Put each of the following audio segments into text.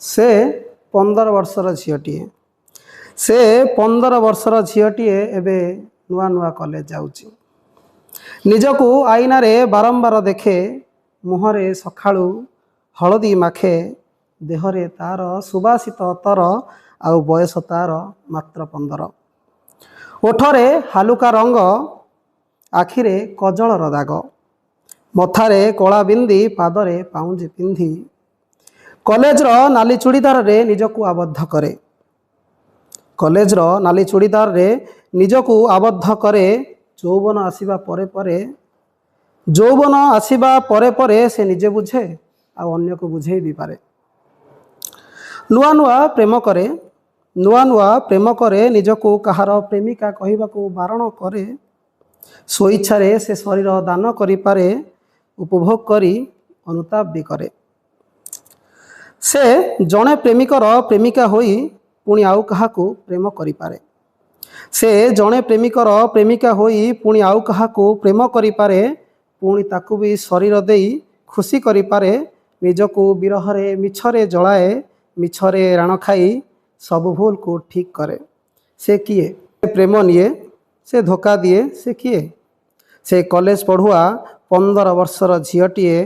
ସେ 15 ବର୍ଷର ଝିଅଟିଏ। ସେ 15 ବର୍ଷର ଝିଅଟିଏ, ଏବେ ନୂଆ ନୂଆ କଲେଜ ଯାଉଛି। ନିଜକୁ ଆଇନାରେ ବାରମ୍ବାର ଦେଖେ, ମୁହଁରେ ସକାଳୁ ହଳଦୀ ମାଖେ, ଦେହରେ ତାର ସୁବାସିତ ଅତର, ଆଉ ବୟସ ତାର ମାତ୍ର 15। ଓଠରେ ହାଲୁକା ରଙ୍ଗ, ଆଖିରେ କଜଳର ଦାଗ, ମଥାରେ କଳା ବିନ୍ଦି, ପାଦରେ ପାଉଁଜି ପିନ୍ଧି କଲେଜର ନାଲି ଚୁଡ଼ିଦାରରେ ନିଜକୁ ଆବଦ୍ଧ କରେ। କଲେଜର ନାଲି ଚୁଡ଼ିଦାରରେ ନିଜକୁ ଆବଦ୍ଧ କରେ। ଯୌବନ ଆସିବା ପରେ ପରେ, ଯୌବନ ଆସିବା ପରେ ପରେ ସେ ନିଜେ ବୁଝେ ଆଉ ଅନ୍ୟକୁ ବୁଝେଇ ବି ପାରେ। ନୂଆ ନୂଆ ପ୍ରେମ କରେ, ନୂଆ ନୂଆ ପ୍ରେମ କରେ, ନିଜକୁ କାହାର ପ୍ରେମିକା କହିବାକୁ ବାରଣ କରେ। ସ୍ୱଇଚ୍ଛାରେ ସେ ଶରୀର ଦାନ କରିପାରେ, ଉପଭୋଗ କରି ଅନୁତାପ ବି କରେ। ସେ ଜଣେ ପ୍ରେମିକର ପ୍ରେମିକା ହୋଇ ପୁଣି ଆଉ କାହାକୁ ପ୍ରେମ କରିପାରେ। ସେ ଜଣେ ପ୍ରେମିକର ପ୍ରେମିକା ହୋଇ ପୁଣି ଆଉ କାହାକୁ ପ୍ରେମ କରିପାରେ, ପୁଣି ତାକୁ ବି ଶରୀର ଦେଇ ଖୁସି କରିପାରେ। ନିଜକୁ ବିରହରେ ମିଛରେ ଜଳାଏ, ମିଛରେ ରାଣ ଖାଇ ସବୁ ଭୁଲକୁ ଠିକ୍ କରେ। ସେ କିଏ? ପ୍ରେମ ନିଏ, ସେ ଧୋକା ଦିଏ, ସେ କିଏ? ସେ କଲେଜ ପଢ଼ୁଆ 15 ବର୍ଷର ଝିଅଟିଏ।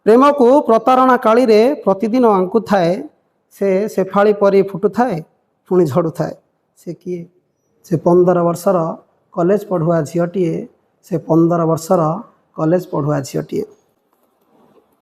ପ୍ରେମକୁ ପ୍ରତାରଣା କାଳିରେ ପ୍ରତିଦିନ ଆଙ୍କୁଥାଏ। ସେ ଶେଫାଳି ପରି ଫୁଟୁଥାଏ, ପୁଣି ଝଡ଼ୁଥାଏ। ସେ କିଏ? ସେ 15 ବର୍ଷର କଲେଜ ପଢ଼ୁଆ ଝିଅଟିଏ। ସେ 15 ବର୍ଷର କଲେଜ ପଢ଼ୁଆ ଝିଅଟିଏ।